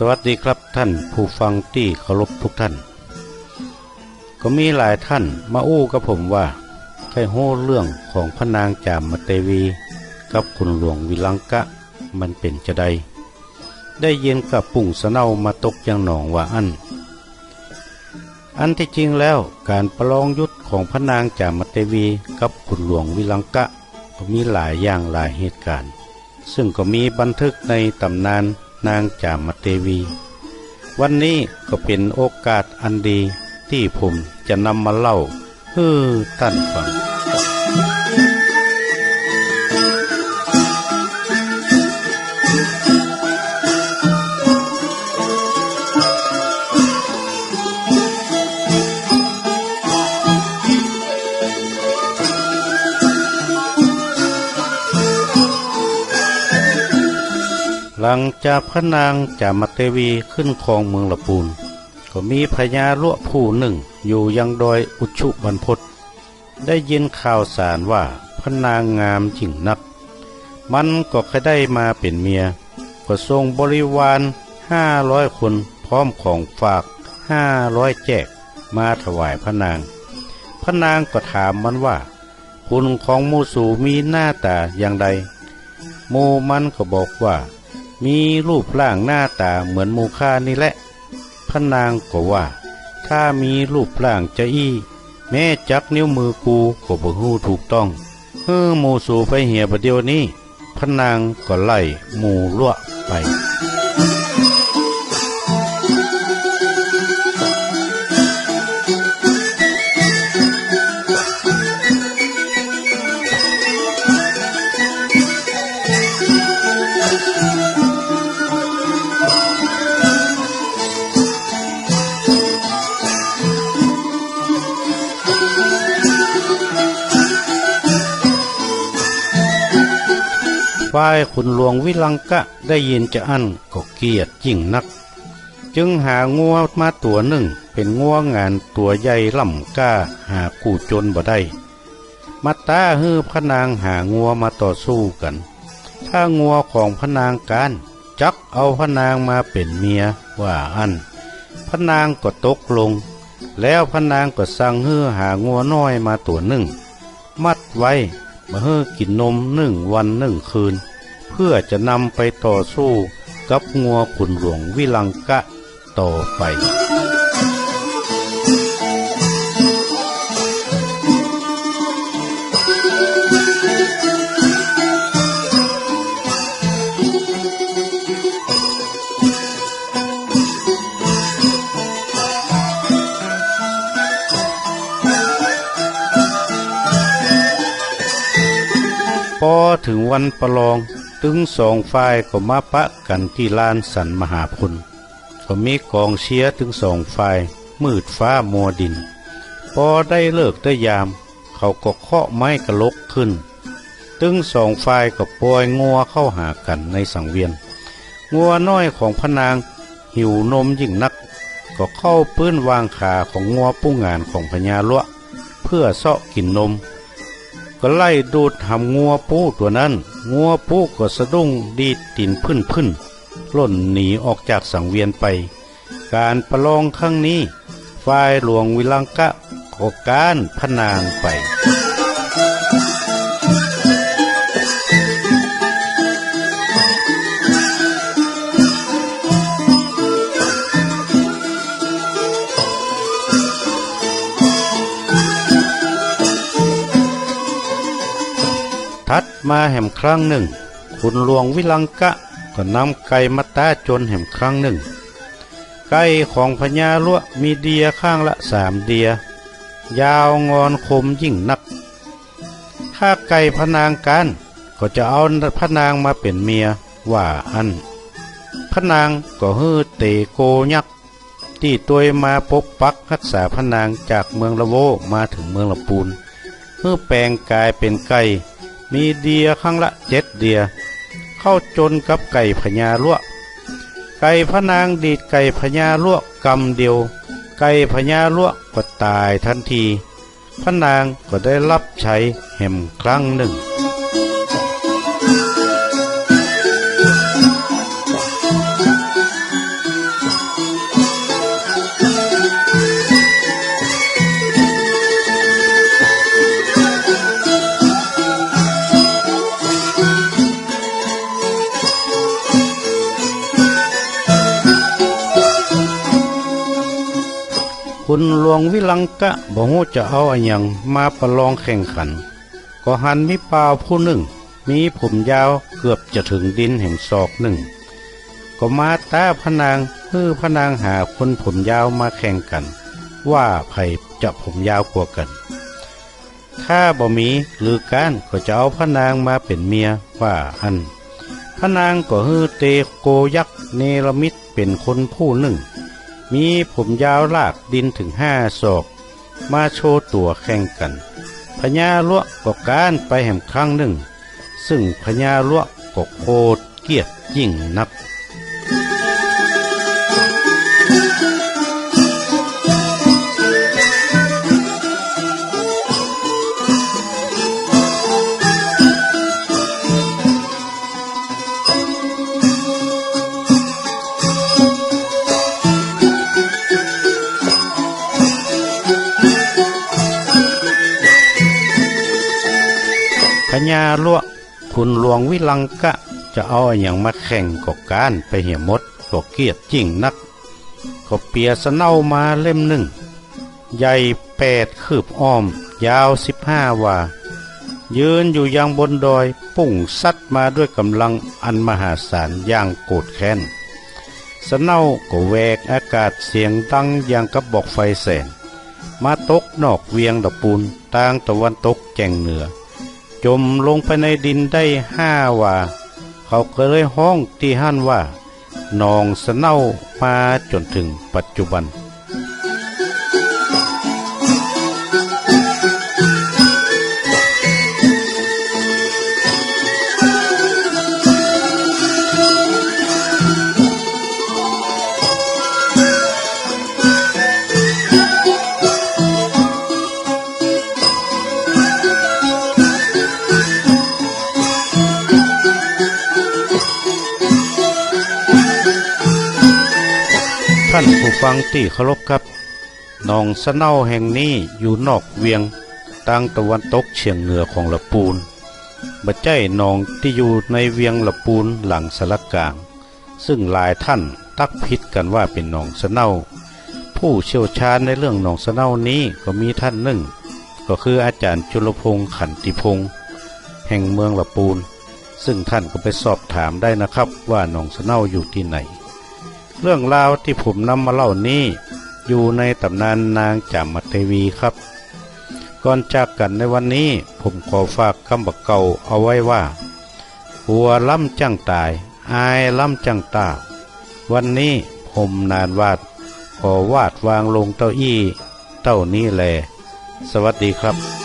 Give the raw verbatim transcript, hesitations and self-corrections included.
สวัสดีครับท่านผู้ฟังตี้เคารพทุกท่าน ก็มีหลายท่านมาอู้กับผมว่า ใค่ฮู้เรื่องของพระนางจ๋ามเตวีกับขุนหลวงวิลังกะมันเป๋นจาใด ได้ยินก้าปุ้งสะเนามาตกยังหนองว่าอั้น อันตี้จริงแล้ว ก๋านประลองยุทธของพระนางจ๋ามเตวีกับขุนหลวงวิลังกะ ก็มีหลายอย่างหลายเหตุก๋ารณ์ ซึ่งก็มีบันทึกในต๋ำนานนางจ๋ามเตวี วันนี้ก็เป๋นโอกาสอันดีตี้ผมจะนำมาเล่าหื้อต้านฟัง หลังจากพระนางจ๋ามเตวีขึ้นครองเมืองละปูน ก็มีพญาลัวะผู้นึ่งอยู่ยังดอยอุชุบรรพต ได้ยินข่าวสารว่าพระนางงามยิ่งนัก มันก็ใค่ได้มาเป๋นเมีย ก็ส่งบริวารห้าร้อยคนพร้อมของฝากห้าร้อยแจกมาถวายพระนาง พระนางก็ถามมันว่า ขุนของหมู่สูมีหน้าต๋าอย่างใด หมู่มันก็บอกว่า มีรูปร่างหน้าต๋าเหมือนหมู่ข้านี่แหละ พระนางก็ว่า ถ้ามีรูปร่างจาอี้ แม้จักนิ้วมือกูก็บ่ฮู้ถูกต้อง หื้อหมู่สูไปเหียบ่าเดี่ยวนี้ พระนางก็ไล่หมู่ลัวะไป ฝ่ายขุนหลวงวิลังกะได้ยินจาอั้นก็เกลียดยิ่งนัก จึงหางัวมาตั๋วนึ่ง เป๋นงัวหงานตั๋วใหญ่ล้ำก้า หากู้จนบ่ได้ มาต๊าหื้อพระนางหางัวมาต่อสู้กั๋น ถ้างัวของพระนางก๊าน จักเอาพระนางมาเป๋นเมีย ว่าอั้น พระนางก็ตกลง แล้วพระนางก็สั่งหื้อหางัวน้อยมาตั๋วนึ่ง มัดไว้ บ่หื้อกิ๋นนมนึ่งวันนึ่งคืน เพื่อจะนำไปต่อสู้กับงัวขุนหลวงวิลังกะต่อไป ปอเถิงวันประลอง ตึงสองฝ่ายก็มาปะกั๋นตี้ลานสันมหาพล ก็มีก๋องเชียร์ตึงสองฝ่าย มืดฟ้ามัวดิน ปอได้ฤกษ์ได้ยาม เขาก็เคาะไม้กะลกขึ้น ตึงสองฝ่ายก็ป่อยงัวเข้าหากั๋นในสังเวียน งัวน้อยของพระนางหิวนมยิ่งนัก ก็เข้าปื้นวางขาของงัวปู้หงานของพญาลัวะ เพื่อเซาะกิ๋นนม ก็ไล่ดูดหำงัวปู้ตั๋วนั้น งัวปู้ก็สะดุ้งดีดตี๋นผึ้นๆ ล่นหนีออกจากสังเวียนไป ก๋านประลองครั้งนี้ ฝ่ายหลวงวิลังกะก็ก๊านพระนางไป ถัดมาแหมครั้งนึ่ง ขุนหลวงวิลังกะก็นำไก่มาต๊าจนแหมครั้งนึ่ง ไก่ของพญาลัวะมีเดียข้างละสามเดีย ยาวงอนคมยิ่งนัก ถ้าไก่พระนางก๊าน ก็จะเอาพระนางมาเป๋นเมีย ว่าอั้น พระนางก็หื้อเตโกยักษ์ ตี้ตวยมาปกปักฮักษาพระนางจากเมืองละโว้มาเถิงเมืองละปูน หื้อแป๋งก๋ายเป๋นไก่ มีเดียข้างละเจ็ดเดีย เข้าจนกับไก่พญาลัวะ ไก่พระนางดีดไก่พญาลัวะกำเดียว ไก่พญาลัวะก็ต๋ายตันที พระนางก็ได้ฮับใจ๊แหมครั้งนึ่ง ขุนหลวงวิรังกะบ่ฮู้จะเอาอะหยังมาประลองแข่งขัน ก็หันมีบ่าวผู้นึ่ง มีผมยาวเกือบจะเถิงดินแหมศอกนึ่ง ก็มาต๊าพระนาง หื้อพระนางหาคนผมยาวมาแข่งกั๋น ว่าใผจะผมยาวกว่ากั๋น ถ้าบ่มีหรือก๊านก็จะเอาพระนางมาเป๋นเมีย ว่าอั้น พระนางก็หื้อเตโกยักษ์เนรมิตเป๋นคนผู้นึ่ง มีผมยาวลากดินเถิงห้าศอก มาโชว์ตั๋วแข่งกั๋น พญาลัวะก็ก๊านไปแหมครั้งนึ่ง ซึ่งพญาลัวะก็โกรธเกลียดยิ่งนัก พญาลัวะ ขุนหลวงวิรังกะ จะเอาอะหยังมาแข่งก็ก๊านไปเหียหมด ก็เกลียดยิ่งนัก ก็เปียสะเนามาเล่มนึ่ง ใหญ่แปดคืบอ้อม ยาวสิบห้าวา ยืนอยู่ยังบนดอย ปุ้งซัดมาด้วยก๋ำลังอันมหาศาลอย่างโกรธแค้น สะเนาก็แหวกอากาศเสียงดังอย่างกับบอกไฟแสน มาตกนอกเวียงละปูน ตางตะวันตกแจ่งเหนือ จ่มลงไปในดินได้ห้าวา เขาก็เลยฮ้องตี้หั้นว่า หนองสะเนา มาจ๋นเถิงปัจจุบัน ท่านผู้ฟังตี้เคารพครับ หนองสะเนาแห่งนี้อยู่นอกเวียง ตางตะวันตกเฉียงเหนือของละปูน บ่ใจ้หนองตี้อยู่ในเวียงละปูนหลังสารกลาง ซึ่งหลายท่านตั๊กผิดกั๋นว่าเป๋นหนองสะเนา ผู้เชี่ยวชาญในเรื่องหนองสะเนานี้ก็มีท่านนึ่ง ก็คืออาจ๋ารย์จุลพงษ์ ขันติพงษ์ แห่งเมืองละปูน ซึ่งท่านก็ไปสอบถามได้นะครับ ว่าหนองสะเนาอยู่ตี้ไหน เรื่องราวตี้ผมนำมาเล่านี้ อยู่ในต๋ำนานนางจามเทวีครับ ก่อนจากกั๋นในวันนี้ ผมขอฝากกำบ่าเก่าเอาไว้ว่า กั๋วล้ำจั้งต๋าย อายล้ำจั้งต้า วันนี้ผมหนานหวาด ขอวาดวางลงเต้าอี้ เต้านี้แล สวัสดีครับ